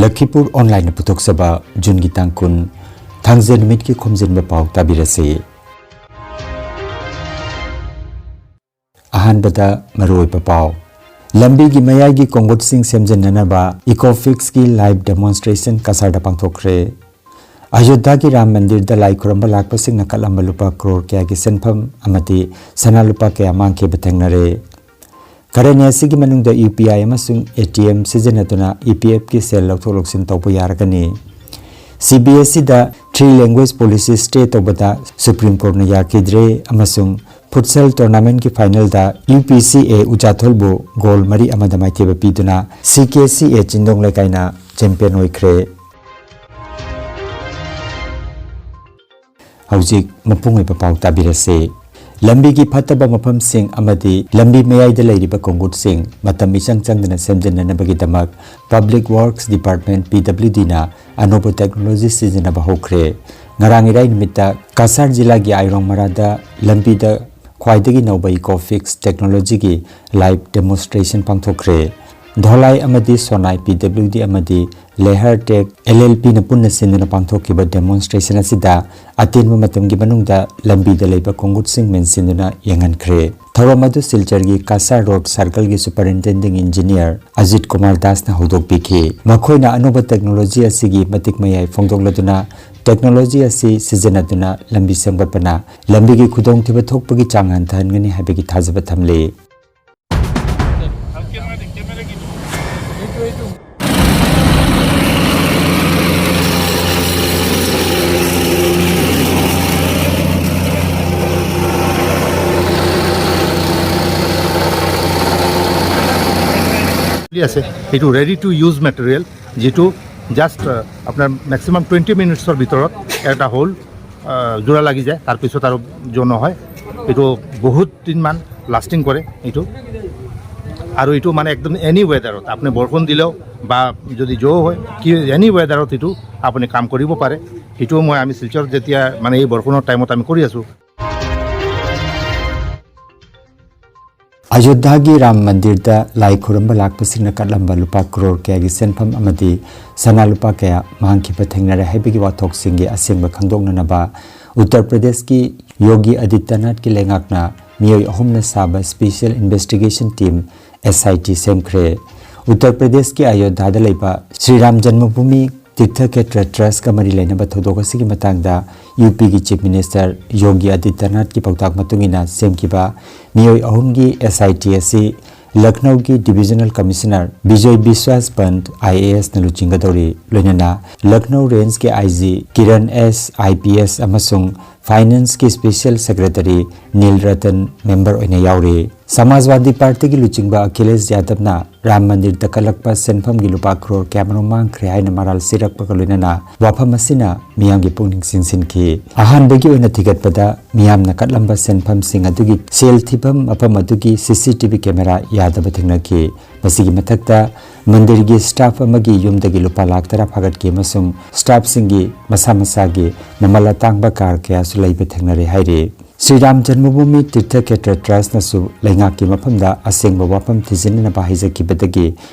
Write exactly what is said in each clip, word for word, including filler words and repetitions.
ꯂꯈꯤꯄꯨꯔ ꯑꯣꯟꯂꯥꯏꯟꯅ ꯄꯨꯊꯣꯛꯆꯕ ꯖꯨꯟꯒꯤ ꯇꯥꯡ ꯀꯨꯟ, ꯊꯥꯡꯖ ꯅꯨꯃꯤꯠꯀꯤ ꯈꯣꯝꯖꯤꯟꯕ ꯄꯥꯎ ꯇꯥꯕꯤꯔꯁꯤ꯫ ꯑꯍꯥꯟꯕꯗ ꯃꯔꯨꯑꯣꯏꯕ ꯄꯥꯎ꯫ ꯂꯝꯕꯤꯒꯤ ꯃꯌꯥꯏꯒꯤ ꯀꯣꯡꯒꯨꯠꯁꯤꯡ ꯁꯦꯝꯖꯤꯟꯅꯅꯕ ꯏꯀꯣꯐꯤꯛꯁꯀꯤ ꯂꯥꯏꯚ ꯗꯦꯃꯣꯟꯁꯇ꯭ꯔꯦꯁꯟ ꯀꯁꯥꯔꯗ ꯄꯥꯡꯊꯣꯛꯈ꯭ꯔꯦ꯫ ꯑꯌꯣꯙ꯭ꯌꯥꯒꯤ ꯔꯥꯝ ꯃꯟꯗꯤꯔꯗ ꯂꯥꯏ ꯈꯨꯔꯨꯝꯕ ꯂꯥꯛꯄꯁꯤꯡꯅ ꯀꯠꯂꯝꯕ ꯂꯨꯄꯥ ꯀ꯭ꯔꯣꯔ ꯀꯌꯥꯒꯤ ꯁꯦꯟꯐꯝ ꯑꯃꯗꯤ ꯁꯅꯥ ꯂꯨꯄꯥ ꯀꯌꯥ ꯃꯥꯡꯈꯤꯕ ꯊꯦꯡꯅꯔꯦ꯫ ꯀꯔꯦꯟ ꯑꯁꯤꯒꯤ ꯃꯅꯨꯡꯗ ꯌꯨ ꯄꯤ ꯑꯥꯏ ꯑꯃꯁꯨꯡ ꯑꯦ ꯇꯤ ꯑꯦꯝ ꯁꯤꯖꯤꯟꯅꯗꯨꯅ ꯏ ꯄꯤ ꯑꯦꯐꯀꯤ ꯁꯦꯜ ꯂꯧꯊꯣꯛ ꯂꯧꯁꯤꯟ ꯇꯧꯕ ꯌꯥꯔꯒꯅꯤ꯫ ꯁꯤ ꯕꯤ ꯑꯦꯁ ꯏꯗ three language policy stay ꯇꯧꯕꯗ ꯁꯨꯄ꯭ꯔꯤꯝ ꯀꯣꯔꯠꯅ ꯌꯥꯈꯤꯗ꯭ꯔꯦ ꯑꯃꯁꯨꯡ ꯐꯨꯠꯁꯦꯜ ꯇꯣꯔꯅꯥꯃꯦꯟꯠꯀꯤ ꯐꯥꯏꯅꯦꯜꯗ ꯌꯨ ꯄꯤ ꯁꯤ ꯑꯦ ꯎꯆꯥꯊꯣꯜꯕꯨ ꯒꯣꯜ ꯃꯔꯤ ꯑꯃꯗ ꯃꯥꯏꯊꯤꯕ ꯄꯤꯗꯨꯅ ꯁꯤ ꯀꯦ ꯁꯤ ꯑꯦ ꯆꯤꯡꯗꯣꯡ ꯂꯩꯀꯥꯏꯅ ꯆꯦꯝꯄꯤꯌꯟ ꯑꯣꯏꯈ꯭ꯔꯦ꯫ ꯍꯧꯖꯤꯛ ꯃꯄꯨꯡ ꯑꯣꯏꯕ ꯄꯥꯎ ꯇꯥꯕꯤꯔꯁꯤ꯫ ꯂꯝꯕꯤꯒꯤ ꯐꯠꯇꯕ ꯃꯐꯝꯁꯤꯡ ꯑꯃꯗꯤ ꯂꯝꯕꯤ ꯃꯌꯥꯏꯗ ꯂꯩꯔꯤꯕ ꯀꯣꯡꯒꯨꯠꯁꯤꯡ ꯃꯇꯝ ꯏꯆꯪ ꯆꯪꯗꯅ ꯁꯦꯝꯖꯤꯟꯅꯅꯕꯒꯤꯗꯃꯛ Public Works Department, P W D ꯅ ꯑꯅꯧꯕ ꯇꯦꯛꯅꯣꯂꯣꯖꯤ ꯁꯤꯖꯤꯟꯅꯕ ꯍꯧꯈ꯭ꯔꯦ꯫ ꯉꯔꯥꯡ ꯏꯔꯥꯏ ꯅꯨꯃꯤꯠꯇ ꯀꯁꯥꯔ ꯖꯤꯂꯥꯒꯤ ꯑꯥꯏꯔꯣꯡ ꯃꯔꯥꯗ ꯂꯝꯕꯤꯗ ꯈ꯭ꯋꯥꯏꯗꯒꯤ ꯅꯧꯕ ꯏꯀꯣꯐꯤꯛꯁ ꯇꯦꯛꯅꯣꯂꯣꯖꯤꯒꯤ ꯂꯥꯏꯚ ꯗꯦꯃꯣꯟꯁꯇ꯭ꯔꯦꯁꯟ ꯄꯥꯡꯊꯣꯛꯈ꯭ꯔꯦ꯫ ꯙꯣꯂꯥꯏ ꯑꯃꯗꯤ ꯁꯣꯅꯥꯏ P W D ꯑꯃꯗꯤ ꯂꯦꯍꯔ ꯇꯦꯛ L L P ꯅ ꯄꯨꯟꯅ ꯁꯤꯟꯗꯨꯅ ꯄꯥꯡꯊꯣꯛꯈꯤꯕ ꯗꯦꯃꯣꯟꯁꯇ꯭ꯔꯦꯁꯟ ꯑꯁꯤꯗ ꯑꯇꯦꯟꯕ ꯃꯇꯝꯒꯤ ꯃꯅꯨꯡꯗ ꯂꯝꯕꯤꯗ ꯂꯩꯕ ꯀꯣꯡꯒꯨꯠꯁꯤꯡ ꯃꯦꯟꯁꯤꯟꯗꯨꯅ ꯌꯦꯡꯍꯟꯈ꯭ꯔꯦ꯫ ꯊꯧꯔꯝ ꯑꯗꯨ ꯁꯤꯜꯆꯔꯒꯤ ꯀꯁꯥꯔ ꯔꯣꯗ ꯁꯥꯔꯀꯜꯒꯤ ꯁꯨꯄꯔꯤꯟꯇꯦꯟꯗꯤꯡ ꯏꯟꯖꯤꯅꯤꯌꯔ ꯑꯖꯤꯠ ꯀꯨꯃꯥꯔ ꯗꯥꯁꯅ ꯍꯧꯗꯣꯛꯄꯤꯈꯤ꯫ ꯃꯈꯣꯏꯅ ꯑꯅꯧꯕ ꯇꯦꯛꯅꯣꯂꯣꯖꯤ ꯑꯁꯤꯒꯤ ꯃꯇꯤꯛ ꯃꯌꯥꯏ ꯐꯣꯡꯗꯣꯛꯂꯗꯨꯅ, ꯇꯦꯛꯅꯣꯂꯣꯖꯤ ꯑꯁꯤ ꯁꯤꯖꯤꯟꯅꯗꯨꯅ ꯂꯝꯕꯤ ꯁꯦꯝꯒꯠꯄꯅ ꯂꯝꯕꯤꯒꯤ ꯈꯨꯗꯣꯡꯊꯤꯕ ꯊꯣꯛꯄꯒꯤ ꯆꯥꯡ ꯍꯟꯊꯍꯟꯒꯅꯤ ꯍꯥꯏꯕꯒꯤ ꯊꯥꯖꯕ ꯊꯝꯂꯤ꯫ আছে, এইটো ৰেডি টু ইউজ মেটেৰিয়েল, যিটো জাষ্ট আপোনাৰ মেক্সিমাম টুৱেণ্টি মিনিটছৰ ভিতৰত এটা হ'ল জোৰা লাগি যায়, তাৰপিছত আৰু জো নহয়। এইটো বহুত দিনমান লাষ্টিং কৰে এইটো। আৰু এইটো মানে একদম এনি ৱেডাৰত, আপুনি বৰষুণ দিলেও বা যদি জো হয়, কি এনি ৱেডাৰত এইটো আপুনি কাম কৰিব পাৰে। এইটো মই, আমি শিলচৰত যেতিয়া মানে এই বৰষুণৰ টাইমত আমি কৰি আছোঁ। ꯑꯌꯣꯙ꯭ꯌꯥꯒꯤ ꯔꯥꯝ ꯃꯟꯗꯤꯔꯗ ꯂꯥꯏ ꯈꯨꯔꯨꯝꯕ ꯂꯥꯛꯄꯁꯤꯡꯅ ꯀꯠꯂꯝꯕ ꯂꯨꯄꯥ ꯀ꯭ꯔꯣꯔ ꯀꯌꯥꯒꯤ ꯁꯦꯟꯐꯝ ꯑꯃꯗꯤ ꯁꯅꯥ ꯂꯨꯄꯥ ꯀꯌꯥ ꯃꯥꯡꯈꯤꯕ ꯊꯦꯡꯅꯔꯦ ꯍꯥꯏꯕꯒꯤ ꯋꯥꯊꯣꯛꯁꯤꯡꯒꯤ ꯑꯁꯦꯡꯕ ꯈꯪꯗꯣꯛꯅꯅꯕ ꯎꯠꯇꯔ ꯄ꯭ꯔꯗꯦꯁꯀꯤ ꯌꯣꯒꯤ ꯑꯗꯤꯇ꯭ꯌꯅꯥꯊꯀꯤ ꯂꯩꯉꯥꯛꯅ ꯃꯤꯑꯣꯏ ꯑꯍꯨꯝꯅ ꯁꯥꯕ Special Investigation Team, S I T, ꯁꯦꯝꯈ꯭ꯔꯦ꯫ Uttar ꯄ꯭ꯔꯗꯦꯁꯀꯤ ꯑꯌꯣꯙ꯭ꯌꯥꯗ ꯂꯩꯕ ꯁ꯭ꯔꯤ ꯔꯥꯝ ꯖꯟꯃꯚꯨꯃꯤ ꯇꯤꯔꯊ ꯈꯦꯇ꯭ꯔ ꯇ꯭ꯔꯁꯀ ꯃꯔꯤ ꯂꯩꯅꯕ ꯊꯧꯗꯣꯛ ꯑꯁꯤꯒꯤ ꯃꯇꯥꯡꯗ ꯌꯨ ꯄꯤꯒꯤ ꯆꯤꯐ ꯃꯤꯅꯤꯁꯇꯔ ꯌꯣꯒꯤ ꯑꯗꯤꯇ꯭ꯌꯅꯥꯊꯀꯤ ꯄꯥꯎꯇꯥꯛ ꯃꯇꯨꯡ ꯏꯟꯅ ꯁꯦꯝꯈꯤꯕ ꯃꯤꯑꯣꯏ ꯑꯍꯨꯝꯒꯤ S I T ꯑꯁꯤ ꯂꯈꯅꯧꯒꯤ ꯗꯤꯕꯤꯖꯅꯦꯜ commissioner Bijoy ꯕꯤꯁ꯭ꯋꯥꯁ ꯄꯟꯠ, I A S, ꯅ ꯂꯨꯆꯤꯡꯒꯗꯧꯔꯤ꯫ ꯂꯣꯏꯅꯅ Lucknow ꯔꯦꯟꯖꯀꯤ I G Kiran S, I P S, ꯑꯃꯁꯨꯡ ꯐꯥꯏꯅꯥꯟꯁꯀꯤ ꯁ꯭ꯄꯦꯁꯤꯌꯦꯜ ꯁꯦꯀ꯭ꯔꯦꯇꯔꯤ ꯅꯤꯜ ꯔꯇꯟ ꯃꯦꯝꯕꯔ ꯑꯣꯏꯅ ꯌꯥꯎꯔꯤ꯫ ꯁꯃꯥꯖꯋꯥꯗꯤ ꯄꯥꯔꯇꯤꯒꯤ ꯂꯨꯆꯤꯡꯕ ꯑꯈꯤꯂꯦꯁ ꯌꯥꯗꯕꯅ ꯔꯥꯝ ꯃꯟꯗꯤꯔꯗ ꯀꯠꯂꯛꯄ ꯁꯦꯟꯐꯝꯒꯤ ꯂꯨꯄꯥ ꯀ꯭ꯔꯣꯔ ꯀꯌꯥꯃꯔꯨꯝ ꯃꯥꯡꯈ꯭ꯔꯦ ꯍꯥꯏꯅ ꯃꯔꯥꯜ ꯁꯤꯔꯛꯄꯒ ꯂꯣꯏꯅꯅ ꯋꯥꯐꯝ ꯑꯁꯤꯅ ꯃꯤꯌꯥꯝꯒꯤ ꯄꯨꯛꯅꯤꯡ ꯆꯤꯡꯁꯤꯟꯈꯤ꯫ ꯑꯍꯥꯟꯕꯒꯤ ꯑꯣꯏꯅ ꯊꯤꯒꯠꯄꯗ ꯃꯤꯌꯥꯝꯅ ꯀꯠꯂꯝꯕ ꯁꯦꯟꯐꯝꯁꯤꯡ ꯑꯗꯨꯒꯤ ꯁꯦꯜ ꯊꯤꯐꯝ ꯃꯐꯝ ꯑꯗꯨꯒꯤ C C T V camera ꯌꯥꯗꯕ ꯊꯦꯡꯅꯈꯤ꯫ ꯃꯁꯤꯒꯤ ꯃꯊꯛꯇ ꯃꯟꯗꯤꯔꯒꯤ staff ꯑꯃꯒꯤ ꯌꯨꯝꯗꯒꯤ ꯂꯨꯄꯥ ꯂꯥꯈ ꯇꯔꯥ ꯐꯥꯒꯠꯈꯤ ꯑꯃꯁꯨꯡ staffꯁꯤꯡꯒꯤ ꯃꯁꯥ ꯃꯁꯥꯒꯤ ꯃꯃꯜ ꯑꯇꯥꯡꯕ car ꯀꯌꯥꯁꯨ ꯂꯩꯕ ꯊꯦꯡꯅꯔꯦ ꯍꯥꯏꯔꯤ꯫ ꯁ꯭ꯔꯤ ꯔꯥꯝ ꯖꯟꯃꯚꯨꯃꯤ ꯇꯤꯔꯊ ꯈꯦꯇ꯭ꯔ ꯇ꯭ꯔꯁꯅꯁꯨ ꯂꯩꯉꯥꯛꯀꯤ ꯃꯐꯝꯗ ꯑꯁꯦꯡꯕ ꯋꯥꯐꯝ ꯊꯤꯖꯤꯟꯅꯅꯕ ꯍꯥꯏꯖꯈꯤꯕꯗꯒꯤ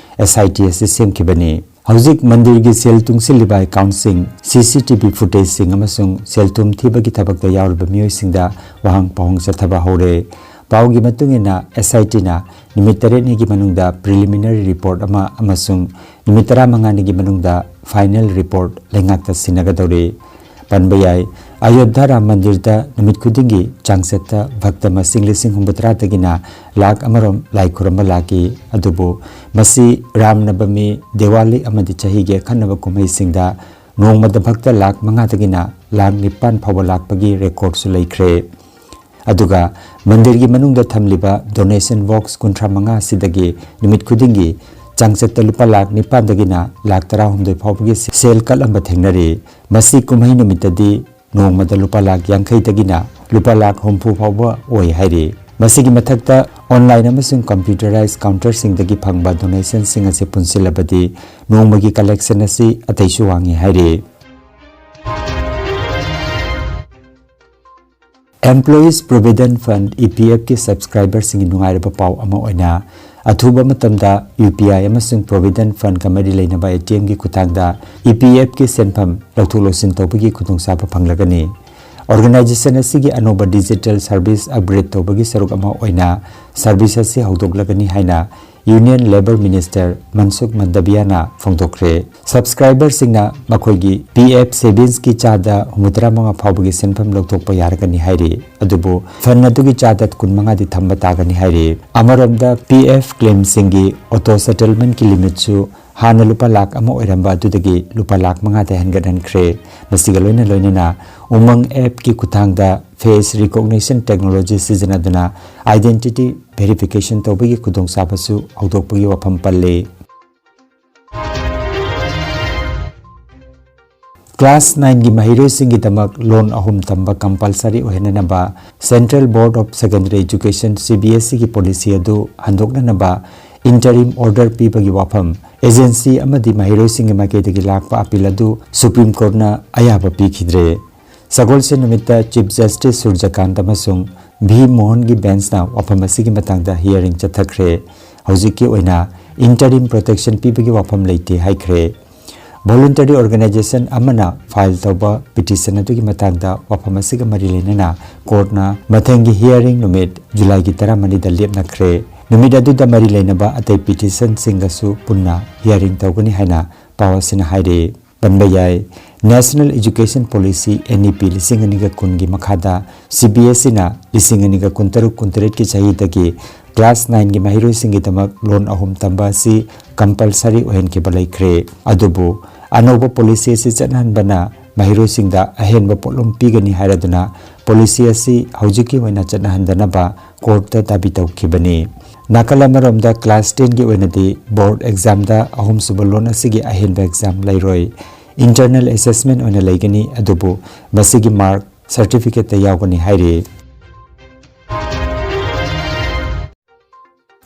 S I T ꯑꯁꯤ ꯁꯦꯝꯈꯤꯕꯅꯤ꯫ ꯍꯧꯖꯤꯛ ꯃꯟꯗꯤꯔꯒꯤ ꯁꯦꯜ ꯇꯨꯡꯁꯤꯜꯂꯤꯕ accountꯁꯤꯡ, C C T V footageꯁꯤꯡ ꯑꯃꯁꯨꯡ ꯁꯦꯜ ꯊꯨꯝ ꯊꯤꯕꯒꯤ ꯊꯕꯛꯇ ꯌꯥꯎꯔꯤꯕ ꯃꯤꯑꯣꯏꯁꯤꯡꯗ ꯋꯥꯍꯪ ꯄꯥꯎꯍꯪ ꯆꯠꯊꯕ ꯍꯧꯔꯦ꯫ ꯄꯥꯎꯒꯤ ꯃꯇꯨꯡ ꯏꯟꯅ, S I Tꯅ ꯅꯨꯃꯤꯠ ꯇꯔꯦꯠꯅꯤꯒꯤ ꯃꯅꯨꯡꯗ preliminary report ꯑꯃ ꯑꯃꯁꯨꯡ ꯅꯨꯃꯤꯠ ꯇꯔꯥꯃꯉꯥꯅꯤꯒꯤ ꯃꯅꯨꯡꯗ final report ꯂꯩꯉꯥꯛꯇ ꯁꯤꯟꯅꯒꯗꯧꯔꯤ꯫ ꯄꯟꯕ ꯌꯥꯏ, ꯑꯌꯣꯙ꯭ꯌꯥ ꯔꯥꯝ ꯃꯟꯗꯤꯔꯗ ꯅꯨꯃꯤꯠ ꯈꯨꯗꯤꯡꯒꯤ ꯆꯥꯡꯆꯠꯇ ꯚꯛꯇ ꯃꯁꯤꯡ ꯂꯤꯁꯤꯡ ꯍꯨꯝꯐꯨꯇꯔꯥꯗꯒꯤꯅ ꯂꯥꯈ ꯑꯃꯔꯣꯝ ꯂꯥꯏ ꯈꯨꯔꯨꯝꯕ ꯂꯥꯛꯏ꯫ ꯑꯗꯨꯕꯨ ꯃꯁꯤ ꯔꯥꯝ ꯅꯕꯃꯤ, ꯗꯤꯋꯥꯂꯤ ꯑꯃꯗꯤ ꯆꯍꯤꯒꯤ ꯑꯈꯟꯅꯕ ꯀꯨꯝꯍꯩꯁꯤꯡꯗ ꯅꯣꯡꯃꯗ ꯚꯛꯇ ꯂꯥꯈ ꯃꯉꯥꯗꯒꯤꯅ ꯂꯥꯈ ꯅꯤꯄꯥꯟ ꯐꯥꯎꯕ ꯂꯥꯛꯄꯒꯤ recordꯁꯨ ꯂꯩꯈ꯭ꯔꯦ꯫ ꯑꯗꯨꯒ ꯃꯟꯗꯤꯔꯒꯤ ꯃꯅꯨꯡꯗ ꯊꯝꯂꯤꯕ donation box ꯀꯨꯟꯊ꯭ꯔꯥ ꯃꯉꯥ ꯑꯁꯤꯗꯒꯤ ꯅꯨꯃꯤꯠ ꯈꯨꯗꯤꯡꯒꯤ ꯆꯥꯡꯆꯠꯇ ꯂꯨꯄꯥ ꯂꯥꯈ ꯅꯤꯄꯥꯟꯗꯒꯤꯅ ꯂꯥꯈ ꯇꯔꯥꯍꯨꯝꯗꯣꯏ ꯐꯥꯎꯕꯒꯤ ꯁꯦꯜ ꯀꯠꯂꯝꯕ ꯊꯦꯡꯅꯔꯤ꯫ ꯃꯁꯤ ꯀꯨꯝꯍꯩ ꯅꯨꯃꯤꯠꯇꯗꯤ ꯅꯣꯡꯃꯗ ꯂꯨꯄꯥ ꯂꯥꯈ ꯌꯥꯡꯈꯩꯗꯒꯤꯅ ꯂꯨꯄꯥ ꯂꯥꯈ ꯍꯨꯝꯐꯨ ꯐꯥꯎꯕ ꯑꯣꯏ ꯍꯥꯏꯔꯤ꯫ ꯃꯁꯤꯒꯤ ꯃꯊꯛꯇ online ꯑꯃꯁꯨꯡ computerized counterꯁꯤꯡꯗꯒꯤ ꯐꯪꯕ donationꯁꯤꯡ ꯑꯁꯤ ꯄꯨꯟꯁꯤꯜꯂꯕꯗꯤ ꯅꯣꯡꯃꯒꯤ collection ꯑꯁꯤ ꯑꯇꯩꯁꯨ ꯋꯥꯡꯉꯤ ꯍꯥꯏꯔꯤ꯫ Employees Provident Fund, E P F ꯀꯤ subscriberꯁꯤꯡꯒꯤ ꯅꯨꯡꯉꯥꯏꯔꯕ ꯄꯥꯎ ꯑꯃ ꯑꯣꯏꯅ, ꯑꯊꯨꯕ ꯃꯇꯝꯗ U P I ꯑꯃꯁꯨꯡ Provident Fundꯀ ꯃꯔꯤ ꯂꯩꯅꯕ A T Mꯒꯤ ꯈꯨꯠꯊꯥꯡꯗ E P Fꯀꯤ ꯁꯦꯟꯐꯝ ꯂꯧꯊꯣꯛ ꯂꯧꯁꯤꯟ ꯇꯧꯕꯒꯤ ꯈꯨꯗꯣꯡꯆꯥꯕ ꯐꯪꯂꯒꯅꯤ꯫ Organization ꯑꯁꯤꯒꯤ ꯑꯅꯧꯕ digital service upgrade ꯇꯧꯕꯒꯤ ꯁꯔꯨꯛ ꯑꯃ ꯑꯣꯏꯅ service ꯑꯁꯤ ꯍꯧꯗꯣꯛꯂꯒꯅꯤ ꯍꯥꯏꯅ Union Labour Minister ꯃꯟꯁꯨꯈ ꯃꯟꯗꯕꯤꯌꯥꯅ ꯐꯣꯡꯗꯣꯛꯈ꯭ꯔꯦ꯫ Subscriberꯁꯤꯡꯅ ꯃꯈꯣꯏꯒꯤ P F savingsꯀꯤ ꯆꯥꯗ ꯍꯨꯝꯐꯨꯇꯔꯥ ꯃꯉꯥ ꯐꯥꯎꯕꯒꯤ ꯁꯦꯟꯐꯝ ꯂꯧꯊꯣꯛꯄ ꯌꯥꯔꯒꯅꯤ ꯍꯥꯏꯔꯤ꯫ ꯑꯗꯨꯕꯨ fund ꯑꯗꯨꯒꯤ ꯆꯥꯗ ꯀꯨꯟꯃꯉꯥꯗꯤ ꯊꯝꯕ ꯇꯥꯒꯅꯤ ꯍꯥꯏꯔꯤ꯫ ꯑꯃꯔꯣꯝꯗ, P F claimꯁꯤꯡꯒꯤ auto settlementꯀꯤ limitꯁꯨ ꯍꯥꯟꯅ ꯂꯨꯄꯥ ꯂꯥꯈ ꯑꯃ ꯑꯣꯏꯔꯝꯕ ꯑꯗꯨꯗꯒꯤ ꯂꯨꯄꯥ ꯂꯥꯈ ꯃꯉꯥꯗ ꯍꯦꯟꯒꯠꯍꯟꯈ꯭ꯔꯦ꯫ ꯃꯁꯤꯒ ꯂꯣꯏꯅ ꯂꯣꯏꯅꯅ ꯎꯃꯪ appꯀꯤ ꯈꯨꯠꯊꯥꯡꯗ face recognition technology ꯁꯤꯖꯤꯟꯅꯗꯨꯅ identity verification ꯇꯧꯕꯒꯤ ꯈꯨꯗꯣꯡꯆꯥꯕꯁꯨ ꯍꯧꯗꯣꯛꯄꯒꯤ ꯋꯥꯐꯝ ꯄꯜꯂꯤ꯫ Class nineꯒꯤ ꯃꯍꯩꯔꯣꯏꯁꯤꯡꯒꯤꯗꯃꯛ ꯂꯣꯟ ꯑꯍꯨꯝ ꯇꯝꯕ compulsory ꯑꯣꯏꯍꯟꯅꯅꯕ Central Board of Secondary Education, C B S Eꯒꯤ policy ꯑꯗꯨ ꯍꯟꯗꯣꯛꯅꯅꯕ interim order ꯄꯤꯕꯒꯤ ꯋꯥꯐꯝ agency ꯑꯃꯗꯤ ꯃꯍꯩꯔꯣꯏꯁꯤꯡꯒꯤ ꯃꯥꯏꯀꯩꯗꯒꯤ ꯂꯥꯛꯄ appeal ꯑꯗꯨ Supreme Courtꯅ ꯑꯌꯥꯕ ꯄꯤꯈꯤꯗ꯭ꯔꯦ꯫ ꯁꯒꯣꯜꯁꯦꯟ ꯅꯨꯃꯤꯠꯇ Chief Justice ꯁꯨꯔꯖꯀꯥꯟꯇ ꯑꯃꯁꯨꯡ V ꯃꯣꯍꯟꯒꯤ benchꯅ ꯋꯥꯐꯝ ꯑꯁꯤꯒꯤ ꯃꯇꯥꯡꯗ hearing ꯆꯠꯊꯈ꯭ꯔꯦ꯫ ꯍꯧꯖꯤꯛꯀꯤ ꯑꯣꯏꯅ interim protection ꯄꯤꯕꯒꯤ ꯋꯥꯐꯝ ꯂꯩꯇꯦ ꯍꯥꯏꯈ꯭ꯔꯦ꯫ Voluntary organization ꯑꯃꯅ file ꯇꯧꯕ petition ꯑꯗꯨꯒꯤ ꯃꯇꯥꯡꯗ ꯋꯥꯐꯝ ꯑꯁꯤꯒ ꯃꯔꯤ ꯂꯩꯅꯅ courtꯅ ꯃꯊꯪꯒꯤ hearing ꯅꯨꯃꯤꯠ Julyꯒꯤ ꯇꯔꯥꯃꯔꯤꯗ ꯂꯦꯞꯅꯈ꯭ꯔꯦ꯫ ꯅꯨꯃꯤꯠ ꯑꯗꯨꯗ ꯃꯔꯤ ꯂꯩꯅꯕ ꯑꯇꯩ petitionꯁꯤꯡꯒꯁꯨ ꯄꯨꯟꯅ hearing ꯇꯧꯒꯅꯤ ꯍꯥꯏꯅ ꯄꯥꯎ ꯑꯁꯤꯅ ꯍꯥꯏꯔꯤ꯫ ꯄꯟꯕ ꯌꯥꯏ꯫ National Education Policy, N E P, ꯂꯤꯁꯤꯡ ꯑꯅꯤꯒ ꯀꯨꯟꯒꯤ ꯃꯈꯥꯗ C B S Eꯅ ꯂꯤꯁꯤꯡ ꯑꯅꯤꯒ ꯀꯨꯟꯇꯔꯨꯛ ꯀꯨꯟꯇꯔꯦꯠꯀꯤ ꯆꯍꯤꯗꯒꯤ class nineꯒꯤ ꯃꯍꯩꯔꯣꯏꯁꯤꯡꯒꯤꯗꯃꯛ ꯂꯣꯟ ꯑꯍꯨꯝ ꯇꯝꯕ ꯑꯁꯤ compulsory ꯑꯣꯏꯍꯟꯈꯤꯕ ꯂꯩꯈ꯭ꯔꯦ꯫ ꯑꯗꯨꯕꯨ ꯑꯅꯧꯕ policy ꯑꯁꯤ ꯆꯠꯅꯍꯟꯕꯅ ꯃꯍꯩꯔꯣꯏꯁꯤꯡꯗ ꯑꯍꯦꯟꯕ ꯄꯣꯠꯂꯨꯝ ꯄꯤꯒꯅꯤ ꯍꯥꯏꯔꯗꯨꯅ policy ꯑꯁꯤ ꯍꯧꯖꯤꯛꯀꯤ ꯑꯣꯏꯅ ꯆꯠꯅꯍꯟꯗꯅꯕ courtꯇ ꯗꯥꯕꯤ ꯇꯧꯈꯤꯕꯅꯤ꯫ ꯅꯥꯀꯜ ꯑꯃꯔꯣꯝꯗ, class tenꯒꯤ ꯑꯣꯏꯅꯗꯤ board examꯗ ꯑꯍꯨꯝꯁꯨꯕ ꯂꯣꯟ ꯑꯁꯤꯒꯤ ꯑꯍꯦꯟꯕ exam ꯂꯩꯔꯣꯏ꯫ Internal assessment ꯑꯣꯏꯅ ꯂꯩꯒꯅꯤ, ꯑꯗꯨꯕꯨ ꯃꯁꯤꯒꯤ mark certificateꯇ ꯌꯥꯎꯒꯅꯤ ꯍꯥꯏꯔꯤ꯫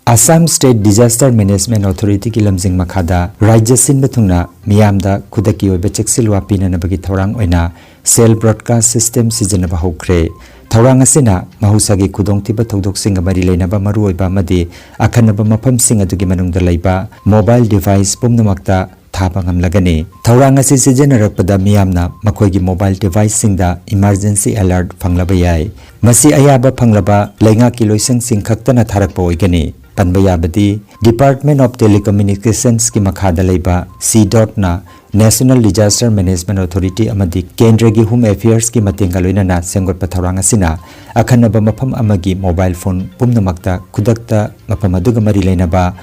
Assam State Disaster Management Authorityꯒꯤ ꯂꯝꯖꯤꯡ ꯃꯈꯥꯗ ꯔꯥꯖ꯭ꯌ ꯁꯤꯟꯕ ꯊꯨꯡꯅ ꯃꯤꯌꯥꯝꯗ ꯈꯨꯗꯛꯀꯤ ꯑꯣꯏꯕ ꯆꯦꯛꯁꯤꯜꯋꯥ ꯄꯤꯅꯅꯕꯒꯤ ꯊꯧꯔꯥꯡ ꯑꯣꯏꯅ cell broadcast system ꯁꯤꯖꯤꯟꯅꯕ ꯍꯧꯈ꯭ꯔꯦ꯫ ꯊꯧꯔꯥꯡ ꯑꯁꯤꯅ ꯃꯍꯧꯁꯥꯒꯤ ꯈꯨꯗꯣꯡꯊꯤꯕ ꯊꯧꯗꯣꯛꯁꯤꯡꯒ ꯃꯔꯤ ꯂꯩꯅꯕ ꯃꯔꯨꯑꯣꯏꯕ ꯑꯃꯗꯤ ꯑꯈꯟꯅꯕ ꯃꯐꯝꯁꯤꯡ ꯑꯗꯨꯒꯤ ꯃꯅꯨꯡꯗ ꯂꯩꯕ mobile device ꯄꯨꯝꯅꯃꯛꯇ ꯊꯥꯕ ꯉꯝꯂꯒꯅꯤ꯫ ꯊꯧꯔꯥꯡ ꯑꯁꯤ ꯁꯤꯖꯤꯟꯅꯔꯛꯄꯗ ꯃꯤꯌꯥꯝꯅ ꯃꯈꯣꯏꯒꯤ mobile deviceꯁꯤꯡꯗ emergency alert ꯐꯪꯂꯕ ꯌꯥꯏ꯫ ꯃꯁꯤ ꯑꯌꯥꯕ ꯐꯪꯂꯕ ꯂꯩꯉꯥꯛꯀꯤ ꯂꯣꯏꯁꯪꯁꯤꯡ ꯈꯛꯇꯅ ꯊꯥꯔꯛꯄ ꯑꯣꯏꯒꯅꯤ꯫ ꯄꯟꯕ ꯌꯥꯕꯗꯤ, Department of Telecommunicationsꯀꯤ ꯃꯈꯥꯗ ꯂꯩꯕ C DOTꯅ National Disaster Management Authority ꯑꯃꯗꯤ ꯀꯦꯟꯗ꯭ꯔꯒꯤ Home Affairsꯀꯤ ꯃꯇꯦꯡꯒ ꯂꯣꯏꯅꯅ ꯁꯦꯝꯒꯠꯄ ꯊꯧꯔꯥꯡ ꯑꯁꯤꯅ ꯑꯈꯟꯅꯕ ꯃꯐꯝ ꯑꯃꯒꯤ mobile phone ꯄꯨꯝꯅꯃꯛꯇ ꯈꯨꯗꯛꯇ ꯃꯐꯝ ꯑꯗꯨꯒ ꯃꯔꯤ ꯂꯩꯅꯕ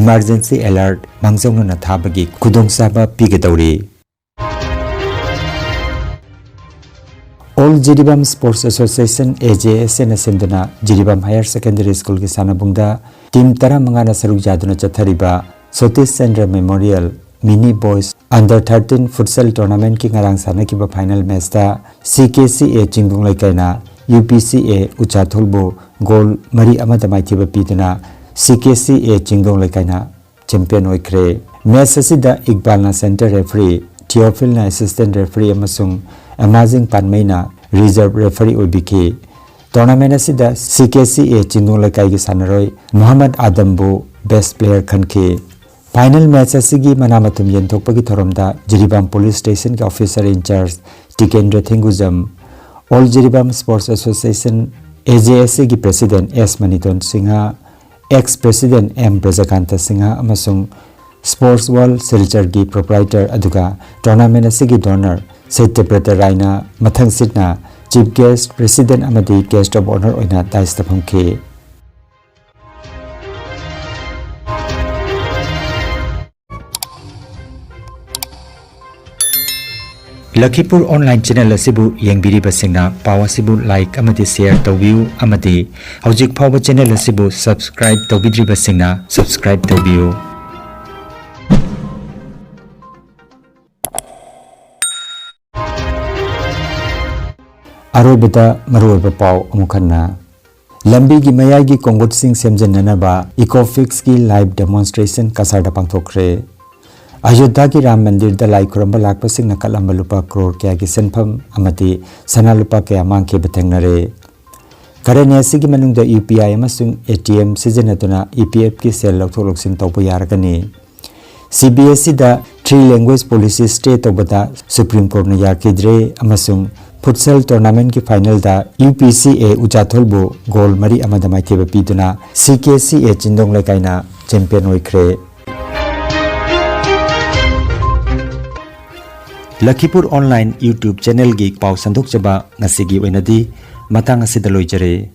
emergency alert ꯃꯥꯡꯖꯧꯅꯅ ꯊꯥꯕꯒꯤ ꯈꯨꯗꯣꯡꯆꯥꯕ ꯄꯤꯒꯗꯧꯔꯤ꯫ All Jiribam Sports Association, AJSAꯅ ꯁꯤꯟꯗꯨꯅ ꯖꯤꯔꯤꯕꯥꯝ Higher Secondary Schoolꯒꯤ ꯁꯥꯟꯅꯕꯨꯡꯗ team ꯇꯔꯥꯃꯉꯥꯅ ꯁꯔꯨꯛ ꯌꯥꯗꯨꯅ ꯆꯠꯊꯔꯤꯕ Satish Chandra Memorial Mini Boys Under thirteen Futsal Tournamentꯀꯤ ꯉꯔꯥꯡ ꯁꯥꯟꯅꯈꯤꯕ final matchꯇ CKCA ꯆꯤꯡꯗꯣꯡ ꯂꯩꯀꯥꯏꯅ UPCA ꯎꯆꯥꯊꯣꯜꯕꯨ goal ꯃꯔꯤ ꯑꯃꯗ ꯃꯥꯏꯊꯤꯕ ꯄꯤꯗꯨꯅ CKCA ꯆꯤꯡꯗꯣꯡ ꯂꯩꯀꯥꯏꯅ champion ꯑꯣꯏꯈ꯭ꯔꯦ꯫ Match ꯑꯁꯤꯗ ꯏꯛꯕꯥꯜꯅ center referee, ꯊꯤꯌꯣꯐꯤꯜꯅ assistant referee ꯑꯃꯁꯨꯡ ꯑꯃꯥꯖꯤꯡ ꯄꯥꯟꯃꯩꯅ reserve referee ꯑꯣꯏꯕꯤꯈꯤ꯫ Tournament ꯑꯁꯤꯗ CKCA ꯆꯤꯡꯗꯣꯡ ꯂꯩꯀꯥꯏꯒꯤ ꯁꯥꯟꯅꯔꯣꯏ ꯃꯨꯍꯝꯃꯗ ꯑꯥꯗꯝꯕꯨ best player ꯈꯟꯈꯤ꯫ Final match ꯑꯁꯤꯒꯤ ꯃꯅꯥ ꯃꯊꯨꯝ ꯌꯦꯟꯊꯣꯛꯄꯒꯤ ꯊꯧꯔꯝꯗ Jiribam police stationꯒꯤ officer in charge Tikendra ꯊꯦꯡꯒꯨꯖꯝ, All Jiribam Sports Association, AJSAꯒꯤ president S ꯃꯅꯤꯇꯣꯟ Singh, ex president M ꯕ꯭ꯔꯖꯀꯥꯟꯇ Singh ꯑꯃꯁꯨꯡ Sports World ꯁꯤꯜꯆꯔꯒꯤ proprietor ꯑꯗꯨꯒ tournament ꯑꯁꯤꯒꯤ donor ꯁꯇ꯭ꯌꯕ꯭ꯔꯇ ꯔꯥꯏꯅ ꯃꯊꯪꯁꯤꯠꯅ chief guest, president ꯑꯃꯗꯤ guest of honour ꯑꯣꯏꯅ dais ꯐꯝꯈꯤ꯫ ꯂꯈꯤꯄꯨꯔ online channel ꯑꯁꯤꯕꯨ ꯌꯦꯡꯕꯤꯔꯤꯕꯁꯤꯡꯅ ꯄꯥꯎ ꯑꯁꯤꯕꯨ like ꯑꯃꯗꯤ share ꯇꯧꯕꯤꯌꯨ ꯑꯃꯗꯤ ꯍꯧꯖꯤꯛ ꯐꯥꯎꯕ channel ꯑꯁꯤꯕꯨ subscribe ꯇꯧꯕꯤꯗ꯭ꯔꯤꯕꯁꯤꯡꯅ subscribe ꯇꯧꯕꯤꯌꯨ꯫ ꯑꯔꯣꯏꯕꯗ ꯃꯔꯨꯑꯣꯏꯕ ꯄꯥꯎ ꯑꯃꯨꯛ ꯍꯟꯅ꯫ ꯂꯝꯕꯤꯒꯤ ꯃꯌꯥꯏꯒꯤ ꯀꯣꯡꯒꯨꯠꯁꯤꯡ ꯁꯦꯝꯖꯤꯟꯅꯅꯕ Ecofixꯀꯤ live demonstration ꯀꯁꯥꯔꯗ ꯄꯥꯡꯊꯣꯛꯈ꯭ꯔꯦ꯫ ꯑꯌꯣꯙ꯭ꯌꯥꯒꯤ ꯔꯥꯝ ꯃꯟꯗꯤꯔꯗ ꯂꯥꯏ ꯈꯨꯔꯨꯝꯕ ꯂꯥꯛꯄꯁꯤꯡꯅ ꯀꯠꯂꯝꯕ ꯂꯨꯄꯥ ꯀ꯭ꯔꯣꯔ ꯀꯌꯥꯒꯤ ꯁꯦꯟꯐꯝ ꯑꯃꯗꯤ ꯁꯅꯥ ꯂꯨꯄꯥ ꯀꯌꯥ ꯃꯥꯡꯈꯤꯕ ꯊꯦꯡꯅꯔꯦ꯫ ꯈꯔꯅꯤ ꯑꯁꯤꯒꯤ ꯃꯅꯨꯡꯗ ꯌꯨ ꯄꯤ ꯑꯥꯏ ꯑꯃꯁꯨꯡ ꯑꯦ ꯇꯤ ꯑꯦꯝ ꯁꯤꯖꯤꯟꯅꯗꯨꯅ ꯏ ꯄꯤ ꯑꯦꯐꯀꯤ ꯁꯦꯜ ꯂꯧꯊꯣꯛ ꯂꯧꯁꯤꯟ ꯇꯧꯕ ꯌꯥꯔꯒꯅꯤ꯫ ꯁꯤ ꯕꯤ ꯑꯦꯁ ꯏꯗ three language policy stay ꯇꯧꯕꯗ ꯁꯨꯄ꯭ꯔꯤꯝ ꯀꯣꯔꯠꯅ ꯌꯥꯈꯤꯗ꯭ꯔꯦ ꯑꯃꯁꯨꯡ ꯐꯨꯠꯁꯦꯜ ꯇꯣꯔꯅꯥꯃꯦꯟꯠꯀꯤ ꯐꯥꯏꯅꯦꯜꯗ ꯌꯨ ꯄꯤ ꯁꯤ ꯑꯦ ꯎꯆꯥꯊꯣꯜꯕꯨ ꯒꯣꯜ ꯃꯔꯤ ꯑꯃꯗ ꯃꯥꯏꯊꯤꯕ ꯄꯤꯗꯨꯅ ꯁꯤ ꯀꯦ ꯁꯤ ꯑꯦ ꯆꯤꯡꯗꯣꯡ ꯂꯩꯀꯥꯏꯅ ꯆꯦꯝꯄꯤꯌꯟ ꯑꯣꯏꯈ꯭ꯔꯦ꯫ ꯂꯈꯤꯄꯨꯔ ꯑꯣꯟꯂꯥꯏꯟ YouTube ꯆꯦꯅꯦꯜꯒꯤ ꯄꯥꯎ ꯁꯟꯗꯣꯛꯆꯕ ꯉꯁꯤꯒꯤ ꯑꯣꯏꯅꯗꯤ ꯃꯇꯥꯡ ꯑꯁꯤꯗ ꯂꯣꯏꯖꯔꯦ꯫